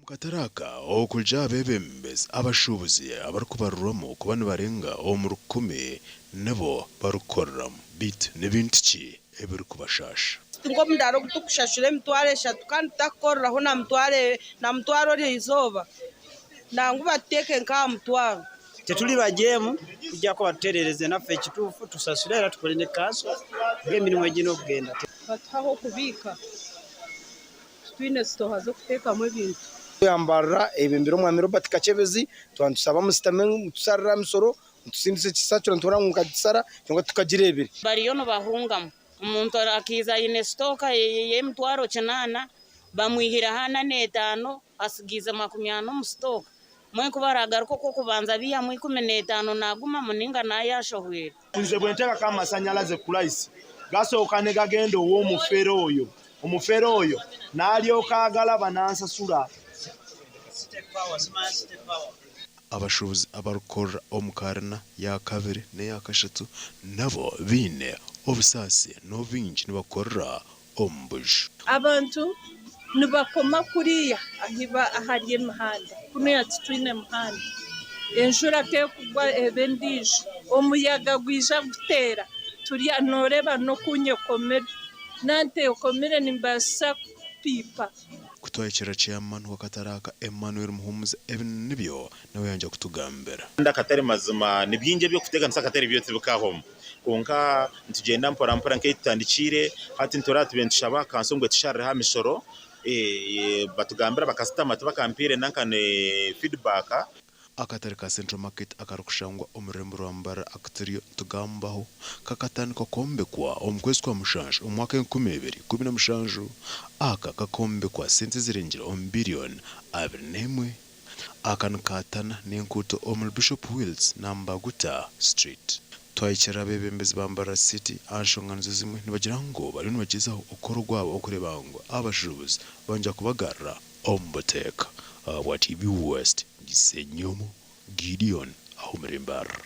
Omu katare aka, okuruga aha beebembezi, abashuubuzi abarikubarirwamu kuba nibarenga omu rukumi nibo barikukoreramu. Beitu ni bintu ki ebirikubashaasha? Nk'omudaara ogu turikushashura emitwaro eshatu kandi tutakukoreraho na mutwaro eryo izooba, nangwa batuteeke nk'aha mutwaro. Tituri bajeemu, twiija kuba batutereereze naffe ekituufu tusasure era tukore ne kanso ng'emirimo eine okugenda. Batuhe ah'okubiika. Titwine sitooha z'okuteekamu ebintu. Yambarira eyebembire Omwami Robert Kakyebezi, twaba nitusaba musitame mutusarire aha misoro, mutusindise ekisacura nituhurira ngu mukagisara kwonka titukagireebire. Bariyo nibahungamu. Omuntu akaiza aine sitooka y'emitwaro kinaana, bamwihireho ana n'etaano, atsigaize makumyana omu sitooka. Mbwenu ku baraagaruke okw'okubanza baihamu ikumineetaano naagumamu nainga naayashohwire. Nze bwentekako amasanyalaze ku layisi gasooka negagenda ow'omufere oyo, omufere oyo nalyoka agalaba nansasula. Abashuubuzi abarikukorera omu karina ya kabiri n'eya kashatu nabo baine obusaasi n'obu baingi nibakorera omu buju. Abantu nibakoma kuriya ahari emihanda, kunuya titwine muhanda. Enjura ku ekugwa eba endiijo, omuyaga gwija guteera turya nooreeba n'oku nyekomire. Nantekomire nimbaasa kupiipa. Ku twahikirira Chairman w'akatare aka Emmanuel Muhumuza ebi nibyo nawe yangya kutugambira. Kandi akatare mazima ni bingi eby'okuteekanisa akatare byo tibikahwamu. Kwonka nitugyenda mpora mpora nk'ei tutandikiire. Hati nitureeba tubaire nitushaba kanso ngu etusharireho aha mishoro. Batugambira bakasitama tibakampiire nanka feedback. Akatare ka Central Market akarikushangwa omu rurembo rwa Mbarara aku turiyo nitugambaho kakatandikwa kwombekwa omu kwezi kwa mushanju omu mwaka 2017. Aka kakombekwa sente ezirengire omu biriyoni 21. Aka nikaatana n'enkuuto omuri Bishop Wills na Mbaguta Street. Twahikirira abeebembezi ba Mbarara City aha nshonga nizo zimwe nibagira ngu bariyo nibagyezaho okukora ogwabo okureeba ngu abashuubuzi bangya kubagarura omu buteeka. Ahabwa TV West, ndi Ssenyomo Gideon Ahumire Mbarara.